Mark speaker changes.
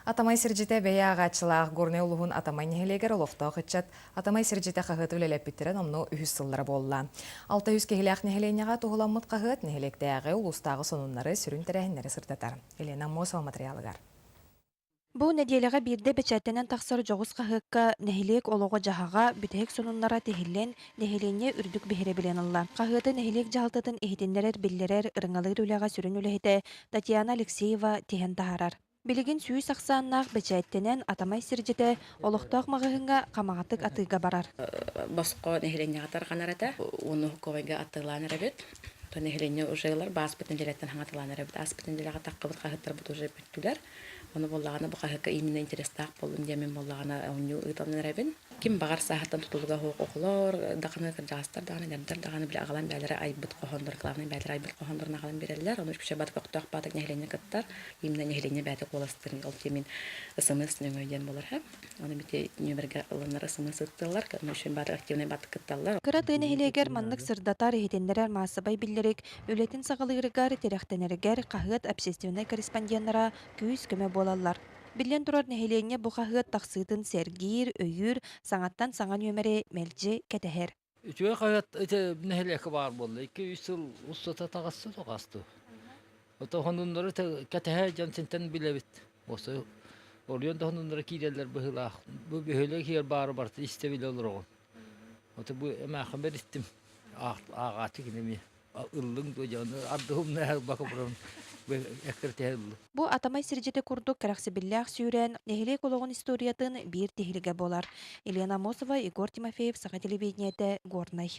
Speaker 1: Атамай сирдьитэ бэйэ ааҕааччылаах Горнай улууһун Атамай нэһилиэгэр олохтоох ыччат Атамай сирдьитэ хаһыаты үлэлэппиттэрэ номнуо үһүс сыллара буолла. 600 киһилээх нэһилиэнньэҕэ туһуламмыт хаһыат нэһилиэктээҕи, улуустааҕы сонуннары, сүрүн тэрээһиннэри сырдатар. Елена Аммосова матырыйаалыгар.
Speaker 2: Бу нэдиэлэҕэ биирдэ бэчээттэнэн тахсар дьоҕус хаһыакка нэһилиэк олоҕо-дьаһаҕа, бүтэһик сонуннара тиһиллэн, нэһилиэнньэ үрдүк биһирэбилин ылла. Хаһыаты нэһилиэк дьаһалтатын иһитиннэрэр-биллэрэр, ырыҥалыыр үлэҕэ сүрүн үлэһитэ Татьяна Алексеева тиһэн таһаарар. Билигин 100 ахсааннаах бэчээттэнэн Атамай сирдьитэ олохтоох маҕаһыыҥҥа хамаҕатык атыыга барар.
Speaker 3: Босхо нэһилиэнньэҕэ тарҕанар этэ. Уонна Ковайга атыылаан эрэбит. То нэһилиэнньэ уже ылар, бааспыт нэдиэлэттэн хаҥатылаан эрэбит. Ааспыт нэдиэлэҕэ таххыбыт хаһыаттарбыт уже бүттүлэр. Ону буоллаҕына бу хаһыакка именно интерестээх буоллун диэмин буоллаҕына оонньуу ыытан эрэбин. Ким баҕар сааһыттан тутулуга суох оҕолор даҕаны, кырдьаҕастар даҕаны, эдэрдэр даҕаны били аҕалан бэйэлэрэ айбыт хоһооннор, главное бэйэлэрэ айбыт хоһооннорун аҕалан биэрэллэр. Ону үксэ бары көхтөөх баатык нэһилиэнньэ кыттар. Именно нэһилиэнньэ бэйэтэ куоластыыр. Ол тиэмин СМС нөҥүө диэн буолар һэ. Ону бити нүөмэргэ ылыннар СМС ыыттыллар. Ону үчүн баатык активнай баатык кытталлар.
Speaker 2: Кыра тыа нэһилиэгэр маннык сырдатар, иһитиннэрэр маассабай биллэрик үлэтин саҕалыырыгар, тирэхтэнэригэр хаһыат общественнай корреспонденнара күүс-көмө буолаллар. Биллэн турар, нэһилиэнньэ бу хаһыат тахсыытын сэргиир, өйүүр, саҥаттан саҥа нүөмэри мэлдьи кэтэһэр.
Speaker 4: Үчүгэй хаһыат ити нэһилиэккэ баар буолла. 2-3 сыл устата таҕыста тоҕаасту. Ото хонуннары кэтэһэ дьон синтэн билэбит. Осы Оруйон да хонуннары киирэллэр быһыылаах. Бу бөһүөлэк иһигэр баары барыта истэ билэ олороҕун. Ото бу эмээххин бэристим. Ааҕааччы кини эмиэ. Ыллыҥ дуо дьон ардыһым бака буран эккирэтиһэ ыллым.
Speaker 2: Бу Атамай сирдьитэ курдук кэрэхсэбиллээх сүүрээн нэһилиэк олоҕун историятын биир тиһилигэ буолар. Елена Аммосова, Егор Тимофеев, Саха телевидениетэ, Горнай.